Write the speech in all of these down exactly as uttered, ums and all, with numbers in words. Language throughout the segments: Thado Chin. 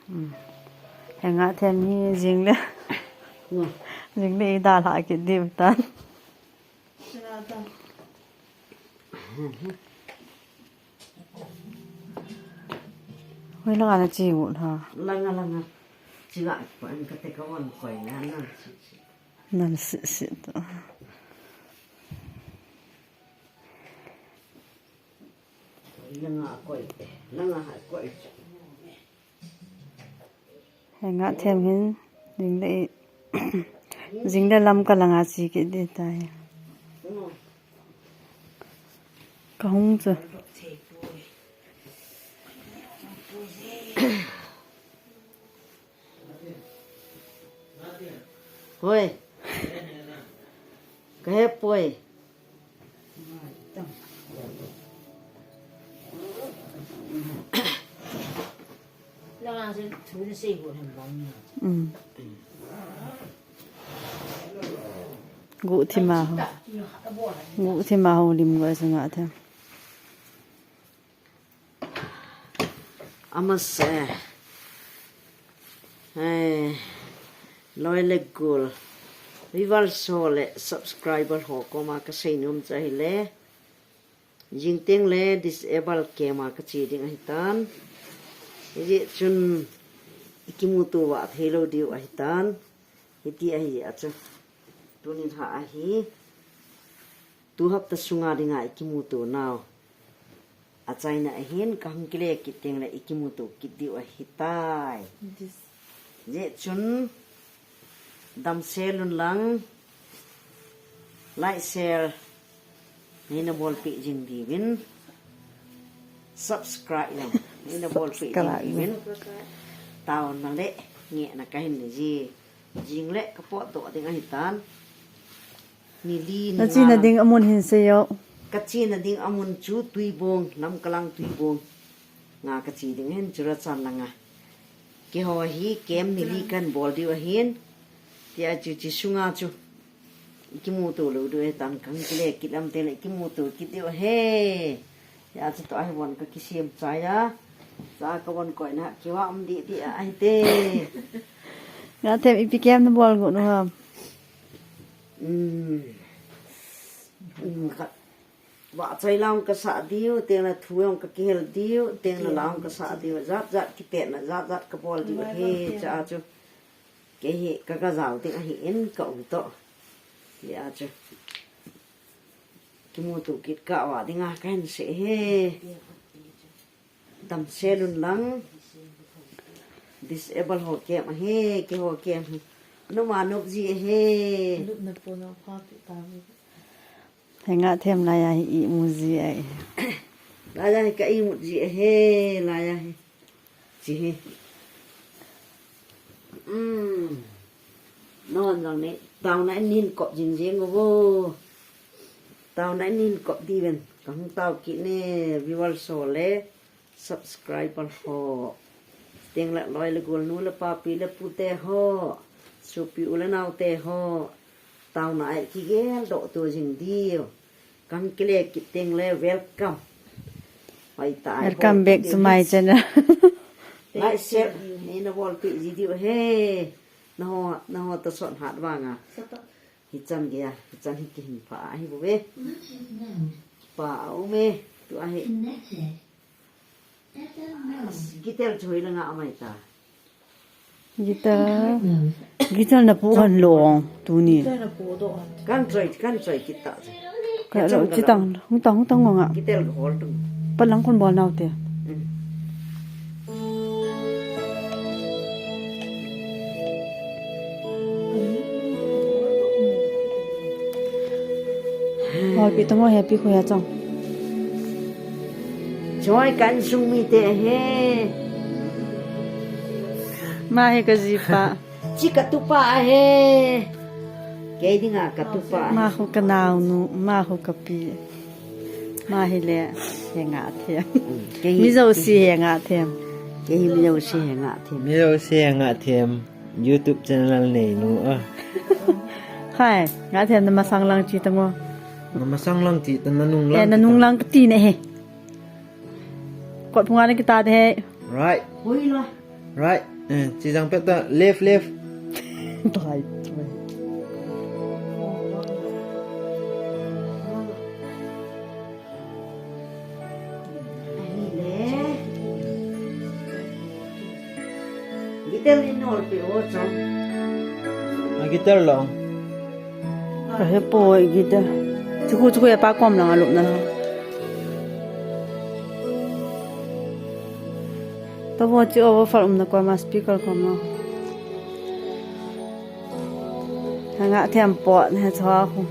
He Ngahthem hi jingle. Jingle i dalha kit diu tan. Hoi langa na chi ngut ha. Langa, langa. Chi la ko an ka te ka wan koi na na. Nan si si to. Langa koi. Langa koi. He Ngahthem hin jingle, jingle lam ka langa chi kit di tai. Ka hung chu. Hoi. Ka he poi. Guh thima ho. Guh thima ho lim go sunga the. Amase. Loi le gol. Viewers ho le subscriber ho koma ka seinom chu ahile. Jingteng le disable camp a ka che ding ahitan. Hijeh chun i kimuto vah thei lou diu ahitan. Hiti ahi a chu. Tunin ha ahi. Tu hapta sunga dinga i kimuto nau. Achaina ahin ka hung kile kit teng le i kimuto kit diu ahitai. Hijeh chun damsel un lang. Like, share, neina bolpeh jing diuvin. Subscribe jong neina bolpeh jing diuvin. Taona le ngehna kahin nei ji. Jingle ka potdoh ding ahitan. Ni li ni nga. Na chena ding amun hin seiyo. Ka chena ding amun chu Tuibong, Lamka lang Tuibong. Nga ka che ding ahin Churachandpur langa. Keiho hi camp ni li kahin bol diu ahin. Tia chu chi sunga chu. I kimuto lou diu ahitan ka hung kile kit lam teng le i kimuto kit diu ahi. Tia chu to ahi von ka kisem chai a. Cha ka von koina keiho um di di ahite. Ngahthem ipi camp na bol got u ham. Vahchoi la hung kasah diu, teng le thu hung kakihil diu, teng le la hung kasah diu, jat jat kipehna jat jat kabol diu ahi, cha chu. Kei hi ka, ka jao ding ahin ka u toh. Tia chu. Kimuto kit kah uva dinga kahin sei e. Damsel un lang. Disable ho camp ahi, keiho camp hi. Numa nop ji ahi. He Ngahthem laiya hi imu ji ahi. Laiya hi ka imu ji ahi, laiya hi. Chi hi. Um. Non jong ni, taona in hin kop jing jing uvo. Taona in hin kop diuvin. Ka hung tao kit e, viewers ho le. Subscriber ho. Teng le loi le gol nu le pa pi le pu te ho. Sopi u le nao te ho. Taona a i kigeldoh to jing diu. Kan kile kit teng le welcome. Welcome back to my channel. Like, share, neina bolpeh ji diu ahi. Nangho, nangho toh sot hat vanga. Hichan geiya, hichan hi kihin pha ahi bouve. Pa a um e, tua hi. Guitar chu hoilanga amai ta. Guitar, guitar na pu han long tuni. Kan choi, kan choi kit ta. Ka lo chi tang, hung tang, hung tang ngonga. Guitar ka hol tu. Palang kon bol nau te. Hoi, pi tamo he, pi khoya chang. Choi kan sung mi te he. Ma he ka jipa. Chi ka tupa ahi. Kei dinga ka tupa. Ma khu ka naonu, ma khu ka pi. Ma hi le he Ngahthem. Mi jouse he Ngahthem. Kei hi mi jouse he Ngahthem. Mi jouse he Ngahthem. YouTube channel nei nu a. Hai, Ngahthem na masang lang chi tango. Na masang lang chi ta na nung lang. Na nung lang ka ti ne he. Kot phunga na kita de he. Right. Hoi la. Right. Eh, chi jang pet ta, left, left. Right, right. Guitar ni nol pe o chang. A guitar lo. Ka he poi guitar. Chuku chuku ya pa kom lang a lup na. Tavo chi over fal um na ko ma speaker kom na. Hanga them pot he chua khu.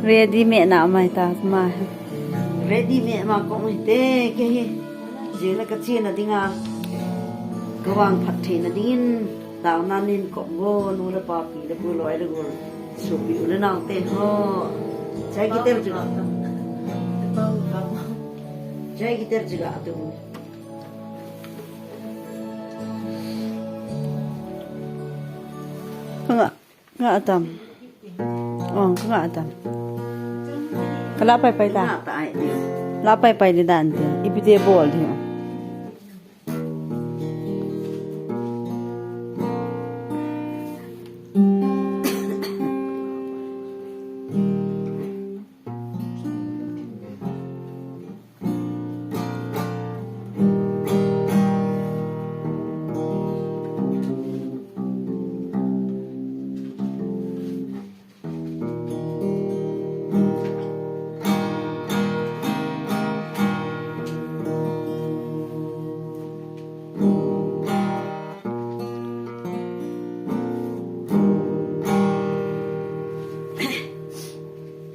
Ready me na mai ta ma he. Ready me ma ko mai te ke hi. Jing le ka chi na dinga. Ka vang phat thei na dingin. Tao nan nin ko bo nu le pa pi le bu loi le gu. Su pi u le nau te ho. Chai guitar chu. Chai guitar chu ga tu. Ka nga, nga tam. Oh, ka nga tam. Ka la pai pai ta. Nga ta ai. La pai pai di dan te. Ipi te bol di.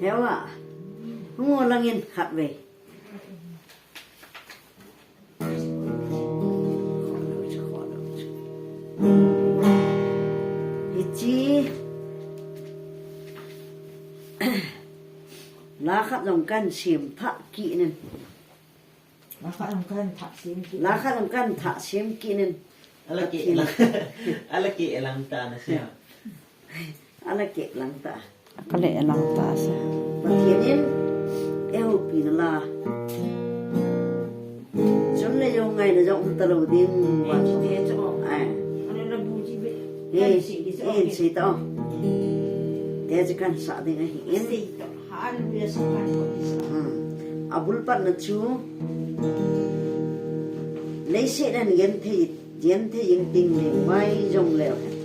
Hewa, hung o langin khat ve. Hichi. La khat jong kan sim thah kit nin. La khat jong kan thah sim kit. La khat jong kan thah sim kit nin. Ala ke Pathen. Lang. Ala ke lang ta na sia. Ala ke lang ta. Ka le lang ta sia. Pathen in, eiho pi na la. Chun le jo ngai na jo um ta lo ding. Ai. Ei, ei, sei ta. Te chi kan sa ding ahi in. Hallelujah, sa kan ko ti sa. Hmm. Abul pat na chu. Leiset nan gen thei, gen thei in ting le vai jong leo hen.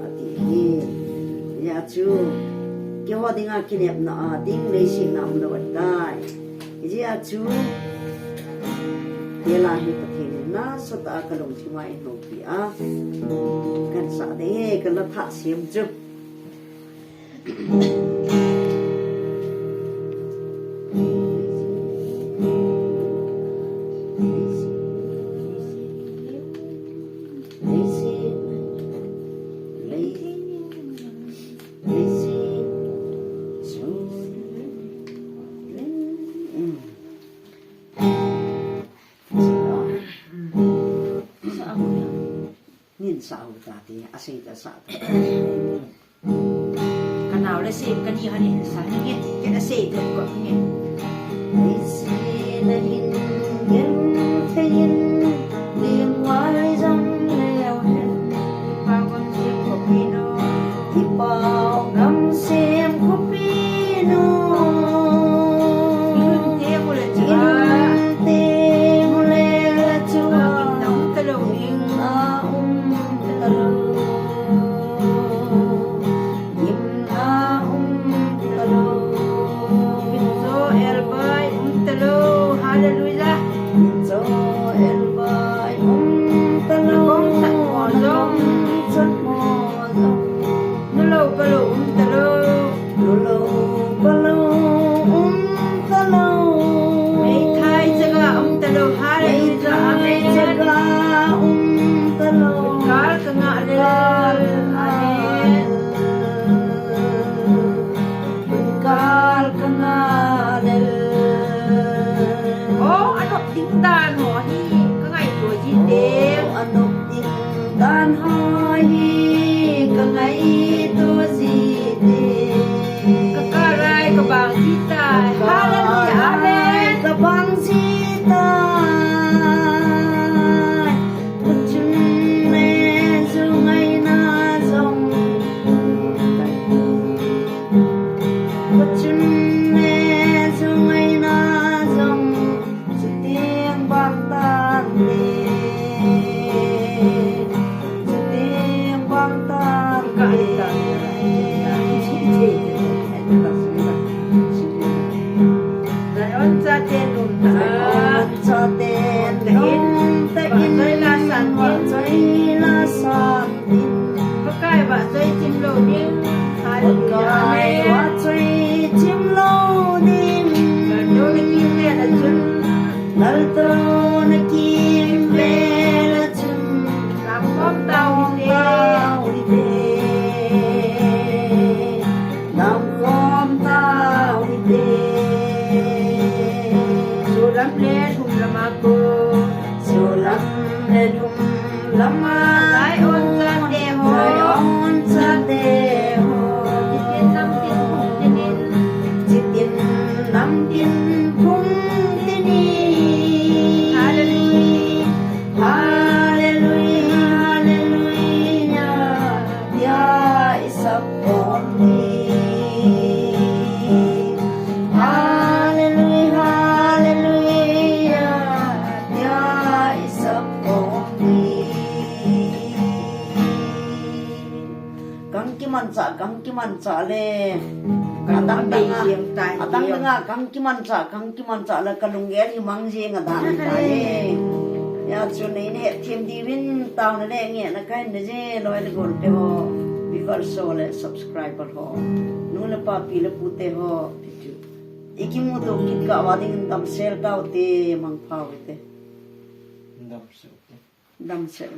Ati hi. Ya chu. Keiho dinga kinepna a ding leiset na um lo ahi tai. Ijeh a chu. Tela hi Pathen in nasatah a ka lungthim a eiho pi a. Kan sa ding e, ka la thah sem chu. Nin sa u ta ti, a sei ta sa ta. Ka nau le sem ka ni han in sa ni nge, ke na sei ta ko nge. Nei si na hin gen thei in, ling vai jong leo hen. Pa kon sem ko pi no. Kipa gam sem khopi nu. Inun te u le chu a. Inun te u le chu a. Gimna um ta lo ding. Gimna um ta lo. Gimna um ta lo. Gimjo elbai um ta lo. Hallelujah. Gimjo elbai um ta lo. Kong sat mo jong. Kong sat mo jong. Nulou palou um talou. Nulou palou um talou. Meithai chaga um talou. Hallelujah. Meithai chaga um talou. Kal kanga lel. Amen. Kal kanga lel. O, anop ding dan ho hi kangaito jite. O, anop ding dan ho hi kangaito jite. Ka kal lai kabang jita. Hallelujah. Amen. Kabang jita. Alto na kimvel a chun, namkhom tau hite. Namkhom tau hite. Solam le thum lama ko. Solam le thum lama. Zion chate ho. Zion chate ho. Chitin namtin phung tinin. Chitin namtin phung tinin. Hallelujah. Hallelujah, hallelujah, tia i sap pon ni. Hallelujah, hallelujah, tia i sap pon ni. Kang kimancha, kang kimancha le. Kang adang dang a, adang dang a, kang kimancha, kang kimancha le, ka lunggel hi mang jing a dan tai. Ya chu nei ne hethem diuvin taona le ngehna kahin nei je, loi le gol te ho, viewers ho le subscriber ho, nu le pa, pi le pu te ho. I kimuto kit kah uva dingin damsel taute, mangpha uvinte. Damsel. Damsel.